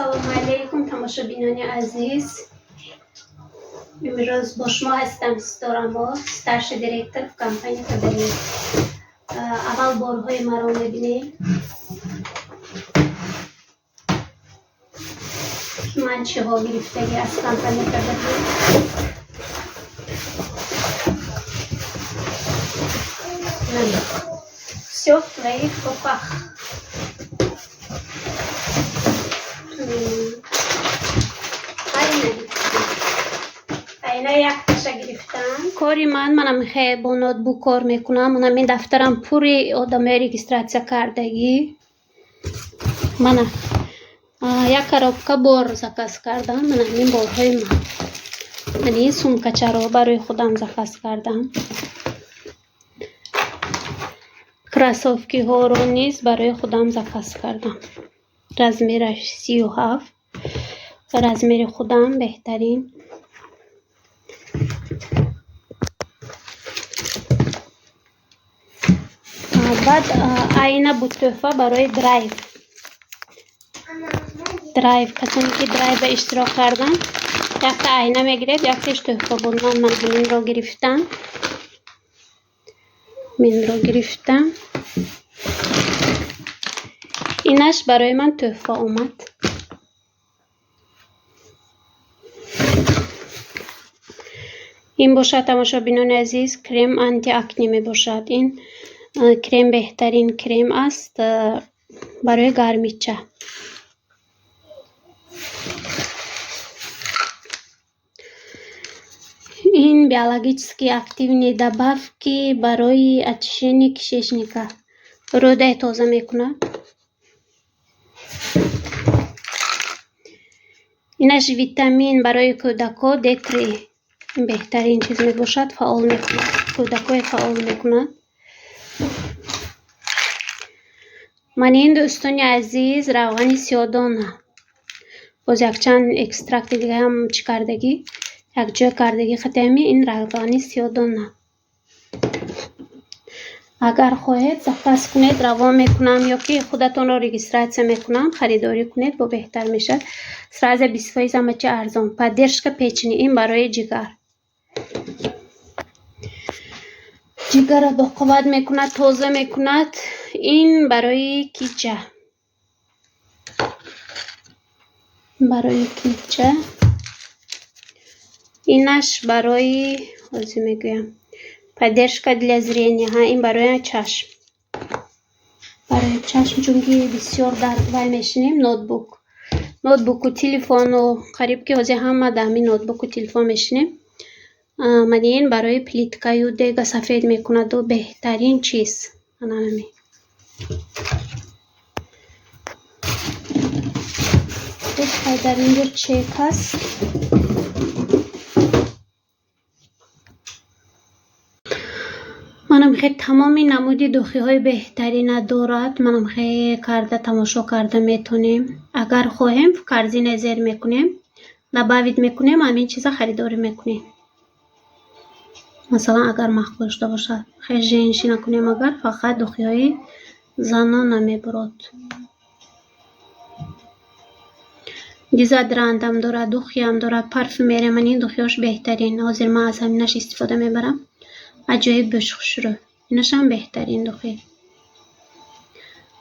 Ассалому алайкум, тамошобинони азиз. Имрӯз бо шумо ҳастам Ситорамо, старший директор в компании Фаберлик. Аввал борҳои маро мебинед, ки ман чиҳо гирифтагӣ аз компания Фаберлик. Всё в твоих руках. Айна якташа гирифтам. Кори ман, манам хе бо ноутбук кор мекунам. Манам ин дафтарам пури одамои регистратсия кардагӣ. Мана як коробка бор заказ кардам. Мана ҳамин борҳои ман. Ман ин сумкачаро барои худам заказ кардам. Кроссовкиҳоро низ барои худам заказ кардам. Размераш 37. Размери худам беҳтарин. Баъд айна буд тӯҳфа барои драйв. Драйв, касоне ки драйвба иштирок карданд, якта айна мегиред, якташ тӯҳфа буд. Ман ҳаминро гирифтам. Минро гирифтам. Инаш барои ман тӯҳфа омад. Ин бошад, тамошобинони азиз, крем антиакне мебошад. Ин крем беҳтарин крем аст барои гармича. Ин биологически активные добавки барои очищение кишечника. Рӯдаи тоза мекунад. Инаш витамин барои кӯдакҳо D3. Ин беҳтарин чиз мебошад, фаъол мекунад. Кӯдакҳое фаъол мекунад. Ман ин, дӯстони азиз, равғани сиёдона. Боз якчанд экстракти дигаам чӣ кардагӣ, якҷоя кардагӣ хатами ин равғани сиёдона. Агар хоҳед, заказ кунед, равон мекунам ё ки худатонро регистратсия мекунам, харидорӣ кунед, бо беҳтар мешавад. Сразу 20% ҳама чи арзон. Поддержка печени, ин барои ҷигар. Ҷигарро боқувват мекунад, тоза мекунад. Ин барои кича. Барои кича. Инаш барои, ҳозир мегӯям, поддержка для зрения. Ҳа, ин барои чашм. Барои чашм, чунки бисёр дар вай мешинем, ноутбук. Ноутбуку телефону қариб ки ҳозир ҳама дар ҳамин ноутбуку телефон мешинем. Ман ин барои плиткаю дега сафед мекунаду беҳтарин чиз. Ана ҳамин. Дар инҷо чек ҳаст. Манам хе тамоми намуди духиҳои беҳтарина дорад. Манам хе карда тамошо карда метонем. Агар хоҳем, в корзина зер мекунем, добавить мекунем, ҳамин чиза харидорӣ мекунем. Масалан, агар маъқул шуда бошад. Хе женщина кунем, агар фақат духиҳои занона мебурод. Дезодорантам дорад, духиам дорад, парфюмерия. Ман ин духиҳош беҳтарин. Ҳозир ман аз ҳаминаш истифода мебарам. Аҷоиб бӯши хушрӯ. Инашам беҳтарин духи.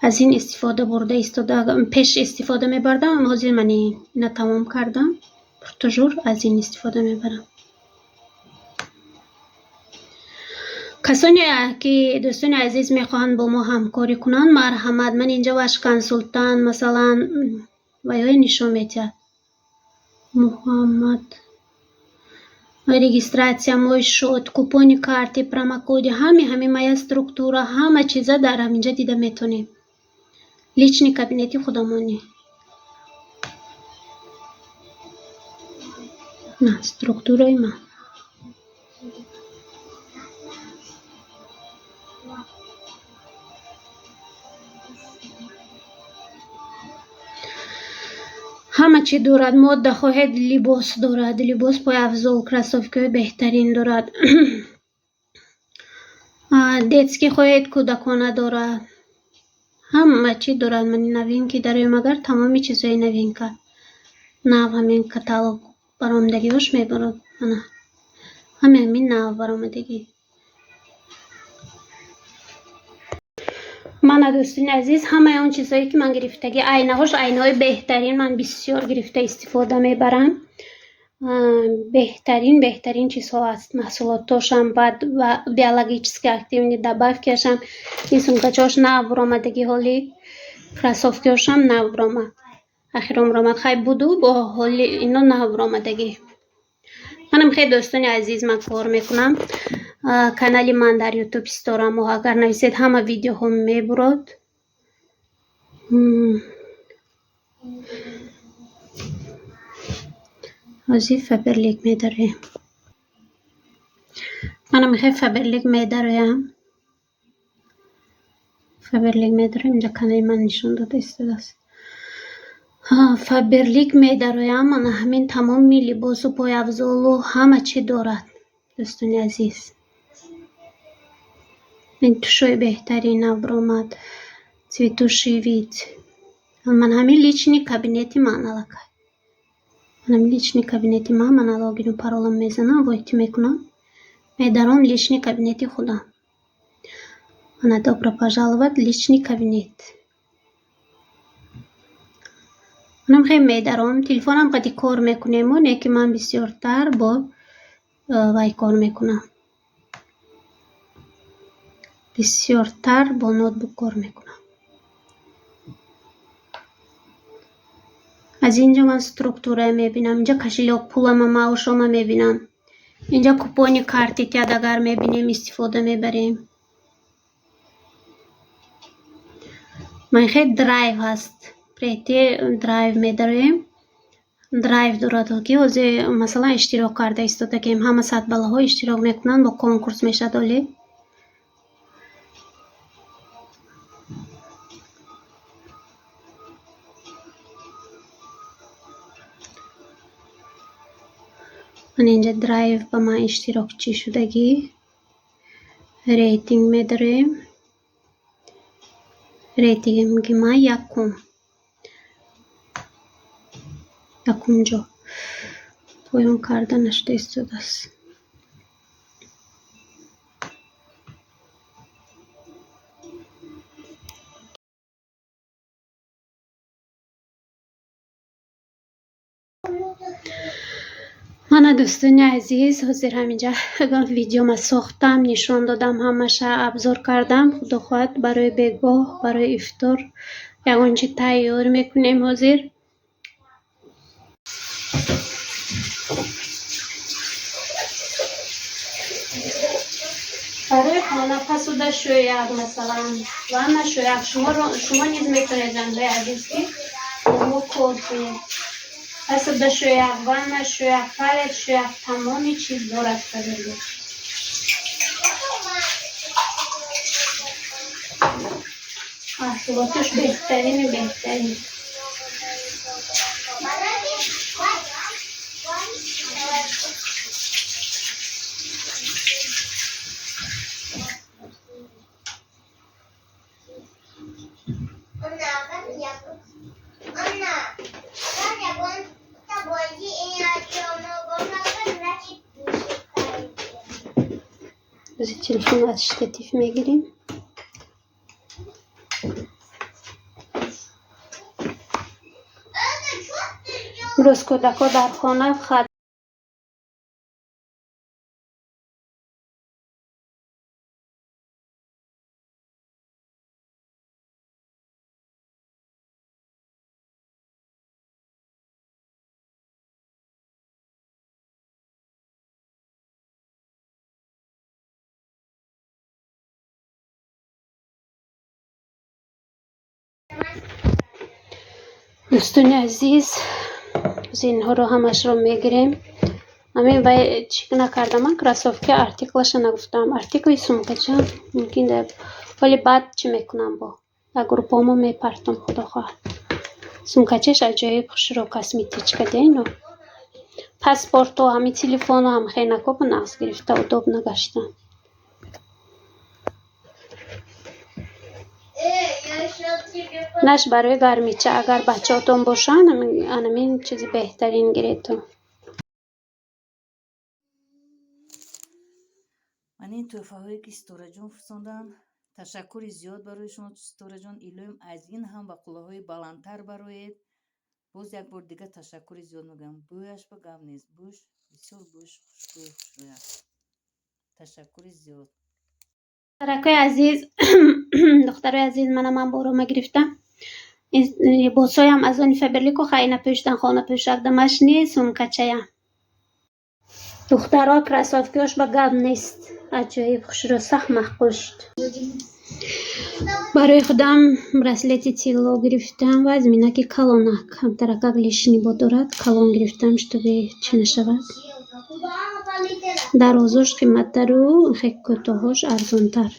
Аз ин истифода бурда истода, пеш истифода мебардам, ҳозир ман ина тамом кардам. Пуртужур аз ин истифода мебарам. Касоне ки, дӯстони азиз, мехоҳанд бо мо ҳамкорӣ кунанд, марҳамат. Ман инҷа ваш консултант, масалан, вайҳое нишон медиҳад. Муҳаммад регистратсия, мой счёт, купони карти, промокоди, ҳами ҳами моя структура, ҳама чиза дар ҳаминҷа дида метонем. Личный кабинети худамонӣ. На, структураи ман. Ҳама чӣ дорад. Модда хоҳед, либос дорад, либос, пойафзол, кроссовкиҳои беҳтарин дорад. Детский хоҳед, кӯдакона дорад. Ҳама чӣ дорад. Ман новинки дароем, агар тамоми чизҳои новинка. Нав ҳамин каталог баромадагиҳош мебарад. Ана ҳамин ҳамин нав баромадагӣ. Мана, дӯстони азиз, ҳамаи он чизҳое, ки ман гирифтагӣ, айнаҳош, айнаҳои беҳтарин, ман бисёр гирифта истифода мебарам. Беҳтарин, беҳтарин чизҳо аст. Маҳсулотошам, баъд биологически активный добавки ашам, ин сумкачаҳош нав баромадагӣ, ҳоли кроссовки ҳошам нав баромад. Ахирон баромад. Хай, буду, бо ҳоли ино нав баромадагӣ. Манам хеле, дӯстони азиз, ман кор мекунам. Канали ман дар Ютуб Ситора Моҳ агар нависед, ҳама видеоҳо мебурод. Ҳозир Фаберлик медароем. Манам хеле Фаберлик медароям. Фаберлик медароем, инҷа канали ман нишон дода истодааст. Фаберлик медароям, ана ҳамин тамоми либосу пойафзолу ҳама чӣ дорад, дӯстони азиз. Ин тушои беҳтарин нав баромад. Цветущий вид. Ман ҳамин личный кабинети ман аллакай. Манам личный кабинети ман, ман логину паролам мезанам, войти мекунам. Медаром личный кабинети худам. Ана, добро пожаловать личный кабинет. Манам хеле медаром, телефонам қади кор мекунему, не ки ман бисёртар бо вай кор мекунам. Бисёртар бо ноутбук кор мекунам. Аз ин ҷо ман структура мебинам, инҷа кошелёк, пулама, маошома мебинам. Инҷа купони карти тяд агар мебинем, истифода мебарем. Ман хеле драйв ҳаст. Прийти драйв медароем. Драйв дорад, ки ҳозир масалан иштирок карда истодагем. Ҳама садбалаҳо иштирок мекунанд, бо конкурс мешавад олӣ. Ман инҷа драйв ба ман иштирокчӣ шудагӣ. Рейтинг медароем. Рейтинги ман якум. Якум ҷо. Поён карда нашуда истодааст. Мана, дӯстони азиз, ҳозир ҳаминҷа видеома сохтам, нишон додам, ҳамаша обзор кардам. Худо хоҳад, барои бегоҳ, барои ифтор ягон чи тайёр мекунем ҳозир. Барои хона посуда шӯяк, масалан, ванна шӯяк, шумо низ метавонед, занҳои азиз, ки бо мо кор кунед. Посуда шӯяк, ванна шӯяк, палет шӯяк, тамоми чиз дорад Фаберлик. Маҳсулоташ беҳтарини беҳтарин. Телефон аз штатив мегирем. Имрӯз кӯдакҳо дар хона. Дӯстони азиз, инҳоро ҳамашро мегирем. Ҳамин вай чӣ накардам, ман кроссовки артикулаша нагуфтам. Артикули сумкача мумкин, вале баъд чӣ мекунам, бо дар группаҳомо мепартом, худо хоҳад. Сумкачаш аҷоиб хушро, косметичка деино. Паспорту, ҳамин телефону ҳам хеле накопа нағз гирифта, удобно гаштан. Э, я сейчас. Наш барои гармича, агар бачаҳотон бошанд, анамин чизи беҳтарин гиретон. Ман ин тӯҳфаҳое, ки Ситораҷон фурсонданд, ташаккури зиёд барои шумо, Ситораҷон. Илоҳим, аз ин ҳам ба қуллаҳои баландтар бароед. Боз як бор дига ташаккури зиёд мегӯям. Бӯяш ба гап нест, бӯш бисёр, бӯш хушбӯй, хушрӯй аст. Ташаккури зиёд. Духтаракои азиз, духтарои азиз, мана ман борома гирифтам. Либосҳоям аз они Фаберлику хайна пӯшидан, хона пӯшак дамашни сумкачая. Духтаро, кроссовкиош ба гап нест. Аҷоиб хушрӯ, сахт маъқул шуд. Барои худам браслети тилло гирифтам ва аз минаки калонак. Камтаракак лишний бо дорад, калон гирифтам, чтобы чӣ нашавад. Дарозош қиматтару хеле кӯтоҳош арзонтар.